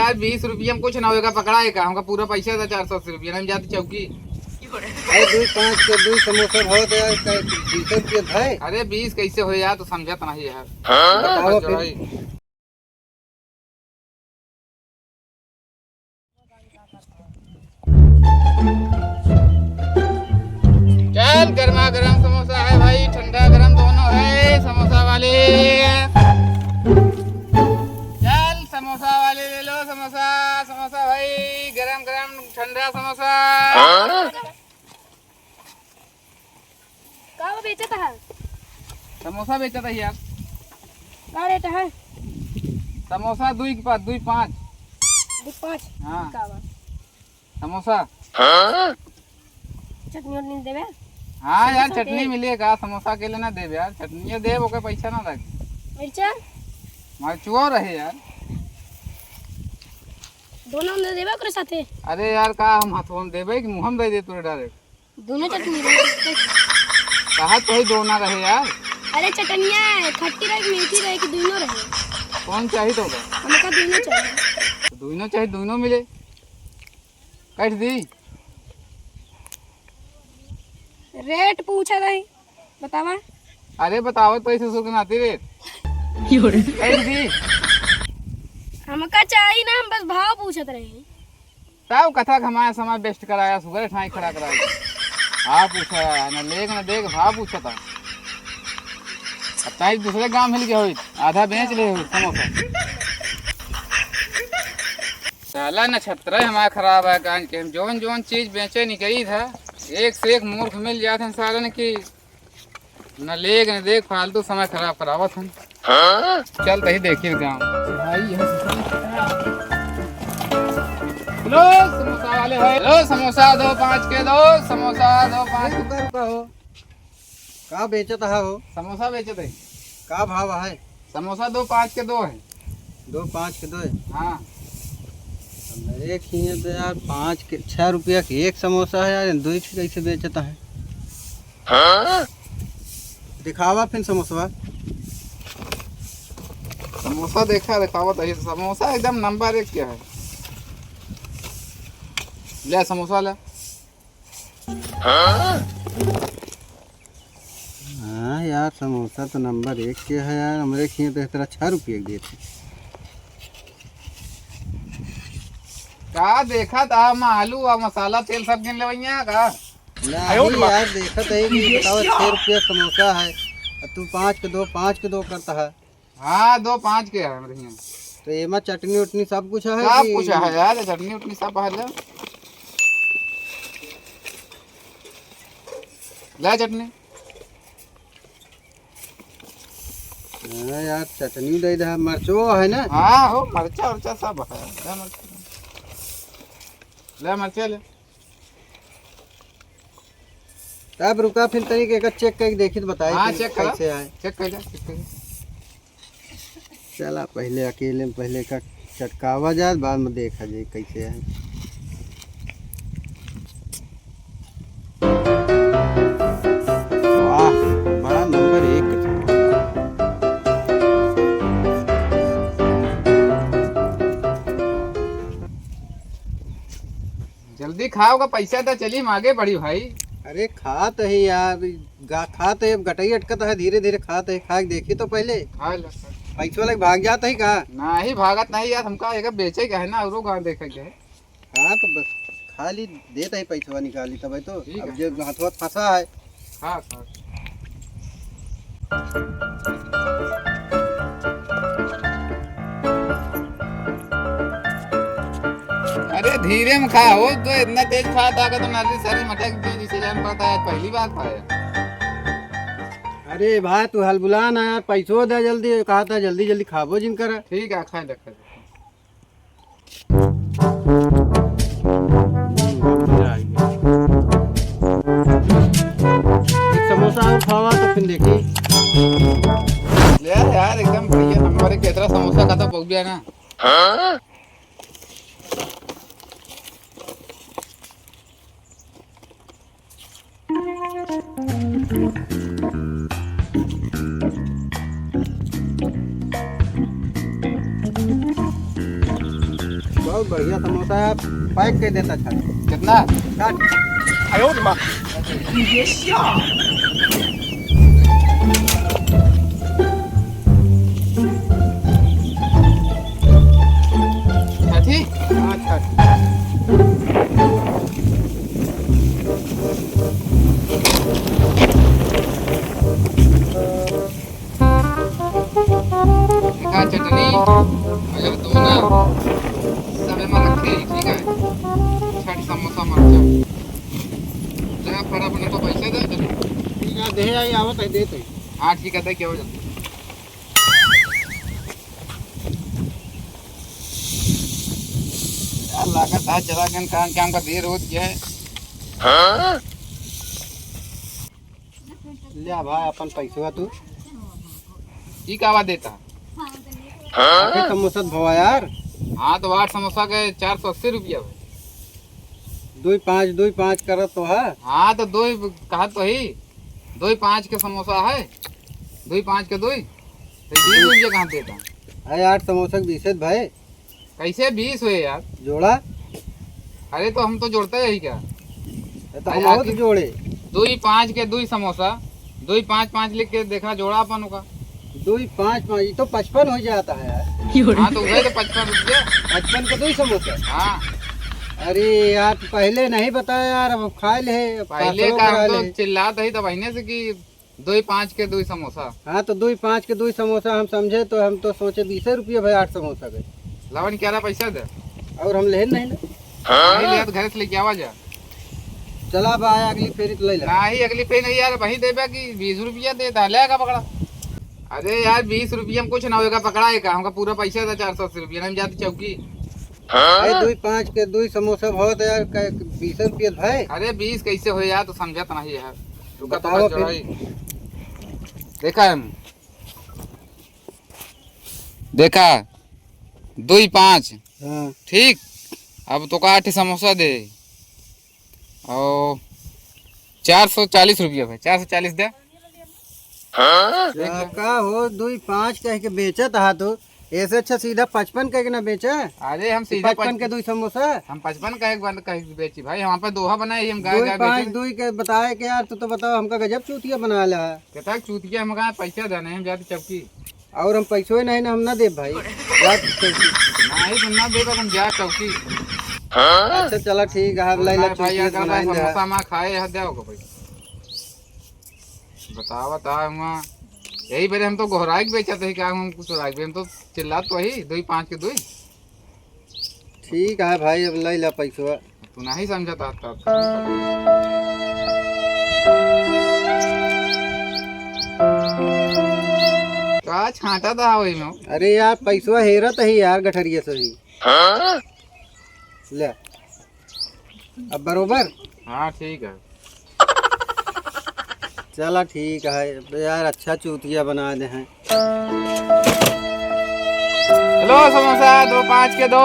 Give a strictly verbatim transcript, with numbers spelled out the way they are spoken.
यार, बीस रुपया में कुछ ना होएगा, पकड़ा है का? हमका पूरा पैसा था, चार सौ अस्सी रुपया, नहीं जाती चौकी। अरे, दुई पाँच के दुई समोसा बहुत है यार, कै-, बीस रुपया है। अरे, बीस कैसे हो यार, तू समझत नहीं यार। हाँ? बताओ फिर। भाई। चल, गर्मा गर्म समोसा है भाई, ठंडा गरम दोनों है समोसा वाले। चल, समोसा वाले ले लो समोसा, समोसा भाई, गरम गरम ठंडा समोसा। हाँ? का वो बेचत है? समोसा बेचत है यार। का रेट है? समोसा दुई के पाँच, दुई पाँच। दुई पाँच? हाँ। का बा? समोसा। हाँ? चटनी वटनी देबे? हाँ यार, समोसा चटनी के? मिले का? समोसा के लिए ना देबे यार, चटनी देब, ओके पैसा ना लगे। मिर्चा? मरचुओ रहे यार। दोनों में देबे ओकरे साथे? अरे यार, का हम हाथों में देबे कि मुँह में दे दे तोरे डायरेक्ट? दोनों चटनी रहे। कहा तो ही दोना रहे यार। अरे चटनिया है, खट्टी रहे कि मीठी रहे कि दोनों रहे? कौन चाहिए तो का? हमका दोनों चाहिए। तो दोनों चाहिए, दोनों मिले। कट दी। रेट पूछा नहीं, बतावा। अरे बतावा तो ऐसे सुख नाती रेट। कट दी। हमका चाहिए ना, हम बस भाव पूछत रहे। तब कथा घमाया समय वेस्ट कराया, सुगर ठाई खड़ा कराया। भाव पूछा है, न लेग न देख, भाव पूछता। अब ताई दूसरे गांव मिल गए होई, आधा बेच ले होई समोसा। साला नक्षत्र हमारा खराब है, कान के हम जौन जौन चीज बेचे निकली था, एक से एक मूर्ख मिल जाते हैं सालन की। न लेग न देख, फालतू समय खराब करावत हन। हाँ? चल तही देखी गाँव। भाई, यह हेलो, समोसा वाले हो? हेलो, समोसा दो पाँच के दो, समोसा दो पाँच। रुका, रुका हो। का बेचत हा हो? समोसा बेचत है। का भाव है? समोसा दो पाँच के दो है। दो पाँच के दो है? हाँ। अब मेरे खिए तो यार, पाँच के, छः रुपया के एक समोसा है यार, दुई ठे कैसे बेचत है? हाँ? दिखावा फिर समोसवा। समोसा देखा, दिखावा तो ये समोसा एकदम नंबर एक के है। ले समोसा ले। हाँ? हाँ यार, समोसा तो नंबर एक के है यार, हमरे खिए तो इस तरह छः रुपये के देते। का देखा था, हम आलू और मसाला तेल सब गिन लेवइया का? नहीं यार, देखत है कि बतावा, छः रुपया समोसा है, और तू पाँच के दो, पाँच के दो करता है। हाँ, दो पाँच के है हमरे हियाँ। तो एमा चटनी उटनी सब कुछ है सब कि कुछ है यार, चटनी उटनी सब है, ले। ले चटनी। हाँ यार, चटनी दे दे, मरचो है ना? हाँ हो, मरचा उरचा सब है, ले मरचा। ले मरचा ले। तब रुका, फिर तनिक एकर चेक करके देखी तो बताई हाँ, कि चेक करा। कैसे आए। चेक कर ले, चेक कर ले। चला, पहले अकेले में पहले का चटकावा जाए, बाद में देखा जाए कैसे आए। वाह, बड़ा नंबर एक। जल्दी खाओगा, पैसा तो चली, हम आगे बढ़ी भाई। अरे खात है यार, गा-, खात है, अब गटई अटकत है, धीरे धीरे खात है, खा के देखी तो पहले। खा ले, खा। पैसवा लग भाग जात है का? नहीं, भागत नहीं यार, हमका एक बेचे के है ना, औरो गाँव देखे के है। हाँ तो बस, खाली देत है पैसवा निकाली तब है तो, ठीक अब है। जो हाथवा फंसा है। हाँ, हाँ। अरे धीरे में खा हो, तो इतना तेज खा था तो नाली सारी मटक गई, जिसे जान पाता है, पहली बार खाया। अरे भाई तू हलबुला ना यार, पैसो दे जल्दी, कहा था जल्दी जल्दी खाबो जिन कर। ठीक है, खाए दे, खाए दे। एक समोसा और खावा तो फिर देखी। ले यार, एकदम बढ़िया। हमारे केतरा समोसा खाता पक गया ना। हाँ? बढ़िया समोसा पैक कर देता था। कितना? साठ। साठी? हाँ, साठी। देखा चटनी, अगर दोना, सब एमा रखे ही, ठीक है? छठ समोसा मरचा। जा, फटाफट तो पैसा दे, चलो। ठीक है, दे आई, आवत है, दे तो। हाँ, ठीक है, दे, क्या हो जाता? यार, लागत है, चला गन, काम, काम का देर होत गया है। हाँ? ल्या भाई, अपन पैसवा तू। ई का बात देता? आठ समोसा भवा यार। हाँ, तो आठ समोसा के चार सौ अस्सी रुपया भाई। दुई पाँच, दुई पाँच करत तो है। हाँ, तो दुई कहत तो ही, दुई पाँच के समोसा है, दुई पाँच के दुई, तो बीस रुपया कहाँ देता? अरे, आठ समोसा के बीस है भाई। कैसे बीस हुए यार? जोड़ा। अरे तो हम तो जोड़ते रही क्या? ये तो अरे हम बहुत आखिर जोड़े। दुई पाँच के दुई समोसा, दुई पाँच पाँच लिख के देखा जोड़ा अपन का। दुई पाँच पाँच, ये तो पचपन हो जाता है यार। हाँ तो वही तो पचपन रुपया। पचपन के दुई समोसा। हाँ। अरे यार, तू पहले नहीं बताया यार, अब खाए ले, अब पहले पार्सलों का करा हम तो ले। चिल्लात ही तो बहिने से कि दुई पाँच के दुई समोसा। हाँ, तो दुई पाँच के दुई समोसा हम समझे, तो हम तो सोचे बीसे रुपया भाई आठ समोसा के। लावन, क्या रहा पैसा दे। और हम लेन नहीं ना। नहीं ले, तो घर से लेके आवा जा। चला बा, अगली फेरी तो ले ला। नहीं, अगली फेरी नहीं यार, वहीं देबे कि बीस रुपया दे, ता लेगा पकड़ा। अरे यार, बीस रुपया में कुछ ना होएगा, पकड़ा है का? हमका पूरा पैसा था चार सौ अस्सी रुपया, नहीं जाती चौकी। हाँ? भाई, दुई पाँच के दुई समोसा बहुत है यार, कै-, बीस रुपये भाई। अरे, बीस कैसे हो यार, तो समझत नहीं यार। रुका तो बताओ बस फिर। जोड़ाई। देखा हम। देखा, दुई पाँच। हाँ। ठीक, अब तो का आठ समोसा दे। और चार सौ चालीस रुपया भाई, चार सौ चालीस दे। हाँ? का हो, दुई पाँच कह के बेचत हा तू, ऐसे अच्छा सीधा पचपन कह के ना बेचा। अरे हम सीधा पचपन पच-, के दुई समोसा। हम पचपन कहे के बंद कहे के बेची भाई, हम पे दोहा बनाए, हम गाय दुई गाय पाँच बेचे। दुई के बताए के यार, तू तो बताओ, हमका गजब चूतिया बना ला। कहता चूतिया, हम कहा पैसा देने, हम जाते चौकी। और हम पैसो ही नहीं ना, हम ना देब भाई। जा चौकी। नहीं, तुम ना देबा, तुम जा चौकी। अच्छा, चला ठीक है, अब लाई ला हाँ, भाई, चौकी अगर बनाइन दे। समोसा मा खाए, यहाँ जाओ भाई। बतावा, ता हुआ। यही बेरे हम तो गोहराई के बेचत है, क्या हम कुछ राई, हम तो चिल्लात तो ही, दुई पाँच के दुई। ठीक है भाई, अब लाई ला पैसवा। तू नहीं समझत आज तक। का छांटा था वही में? अरे यार, पैसवा हेरत ही यार, गठरिया से ही। हाँ? ले। अब बरोबर? हाँ, ठीक है। चला ठीक है, अब यार अच्छा चूतिया बना दे हैं। हेलो, समोसा दो पाँच के दो।